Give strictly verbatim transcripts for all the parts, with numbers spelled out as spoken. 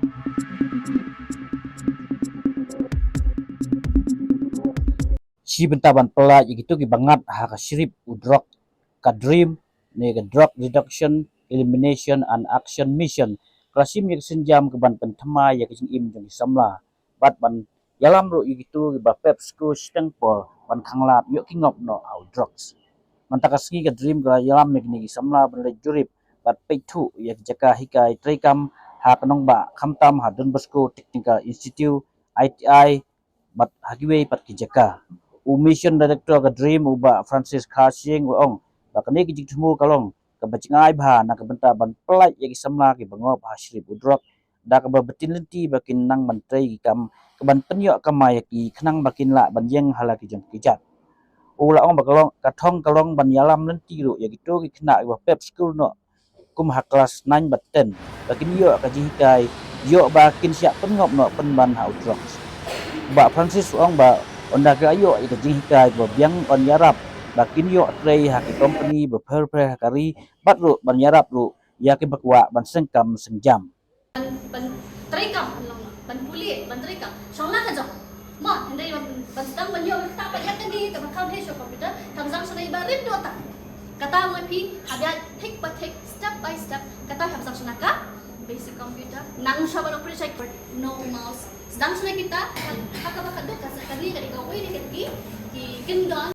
Shi bynta ban pyllait ïa kito kiba ngat ha ka shrip u drok, ka DREAM ne ka Drug Reduction, Elimination and Action Mission ka la shim ïa ka sienjam kaban pynthymmai ïa ka jingim jong ki samla bad ban ïalam ruh ïa kito kiba pep skul shiteng por ban khanglad ïoh ki ngop noh ha u drugs. Mynta ka sngi ka DREAM ka la ïalam ïa kine ki samla ban leit jurip bad peit thuh ïa ki jaka hikai treikam ha ka nongbah, khamtam ha Don Bosco Technical Institute, I T I, bad ha kiwei pat ki jaka. U Mission Director ka DREAM, u Bah Francis Kharshing, u la ong ba kane ka jingthmu ka long kaba jngai bha na ka bynta ban pyllait ïa ki samla kiba ngop ha shrip u drok, da kaba btin lynti ba kin nang ban trei ki kam kaban pynïoh kamai ïa ki khnang ba kin lah ban ïeng ha la ki jong ki kjat. U la ong ba ka long, ka thong ka long ban ïalam lynti ruh ïa kito ki khynnah kiba pep skul noh kum ha klas nine bad ten ba kin ïoh ka jinghikai, ïoh ba kin shah pynngop noh pynban ha u drugs. U Bah Francis u ong ba ynda ki la ïoh ïa ka jinghikai ba biang, yn ïarap ba kin ïoh trei ha ki kompani bapher pher ha ka ri, bad ruh ban ïarap ruh ïa kiba kwah ban seng kam seng jam. Ban, ban treikam, ban long, ban pule, ban treikam. Shong la ka jong. Mo, hynrei ban, ban sdang ban ïoh mynta pat ïa kane kaba kham heh sha computer, kam sdang shana iba rit dota. Kata mo phi, haba thik pa thik, step by step, kata kam sdang shana ka basic computer. Nang sha ba la pyrshah, no mouse. Sdang shana kita, ha kaba ka duk ka sa kane ka dei kawei na ki, ki kyndon.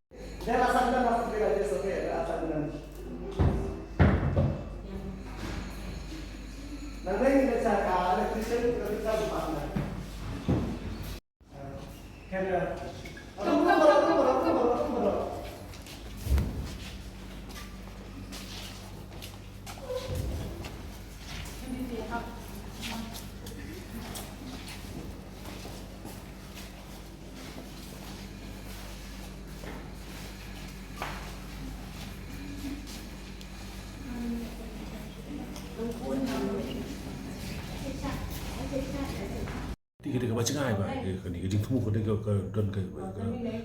Te ka dei kaba jngai bha, eh, kane ka jingthmu ka dei ka, ka don ka, ka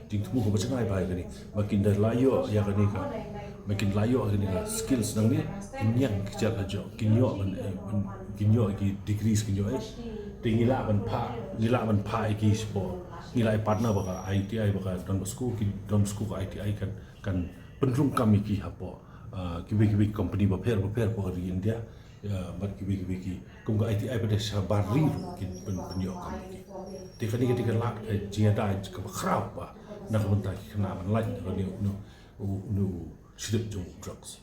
jingthmu kaba jngai bha kane. Ba kin da la ïoh ïa kane ka, ba kin la ïoh kane ka skills nangne, kin ïeng ki jait la jong, kin ïoh ban, eh, ban, kin ïoh ki degrees, kin ïoh, eh. Te ngi lah ban phah, ngi lah ban phah ïa ki shapoh, ngi lah ïa partner bad ka I T I, bad ka Don Bosco, ki Don Bosco ka I T I kan, kan pynrung kam ïa ki hapoh, ah, kiwei kiwei ki company bapher bapher hapoh ka ri India, ah, bad kiwei kiwei ki, kum ka I T I pat sha bar ri ruh kin pyn, pynïoh kam ïa ki. Te kane ka dei ka lad ka jingïada kaba khraw bha na ka bynta ki khynnah ban lait na kane u, u, u shrip jong u drugs.